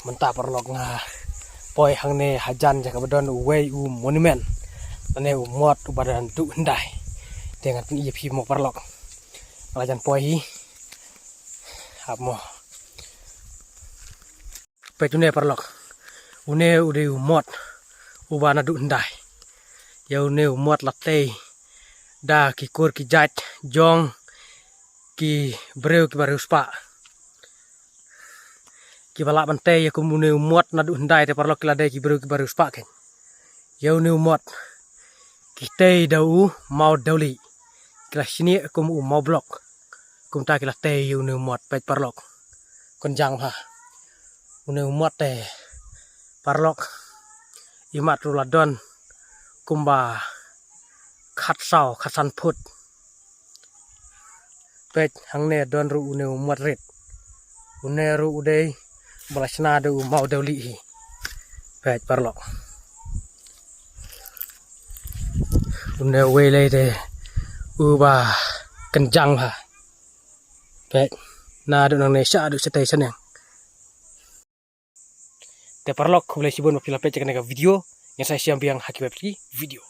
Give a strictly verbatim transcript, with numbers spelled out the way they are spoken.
Mynta paralok nga poi hangne hajan jaka ba don uwei u monument, lane u mot uba dang duh hyndai. Te ngan pyni ïa phi mo paralok. Nga la jan poi hi. Hap mo. Peit une paralok. Une u dei u mot uba naduh hyndai. Ïa une u mot la tei da ki kur ki jait jong ki briew kiba riewspah. Kiba lah ban tei ïa kum une u mot naduh hyndai te paralok ki la dei ki briew kiba riewspah kein. Ïa une u mot ki tei da u maw dewlieh, ki la shnieh kum u maw blok. Kumta ki la tei ïa une u mot, peit paralok. Kynjang bha. Une u mot te paralok, imat ruh la don kumba khatsaw khatsan phut. Peit hangne don ruh une u mot rit. Une ruh u dei ba la shna da u maw dewlieh hi. Peit paralok. Une uwei lei te uba kynjang bha. Peit naduh nangne shaduh shatei shaneng. Te paralok, khublei shibun ba phi la peit ïa kane ka video. Ngin sa ïashem biang ha kiwei pat ki video.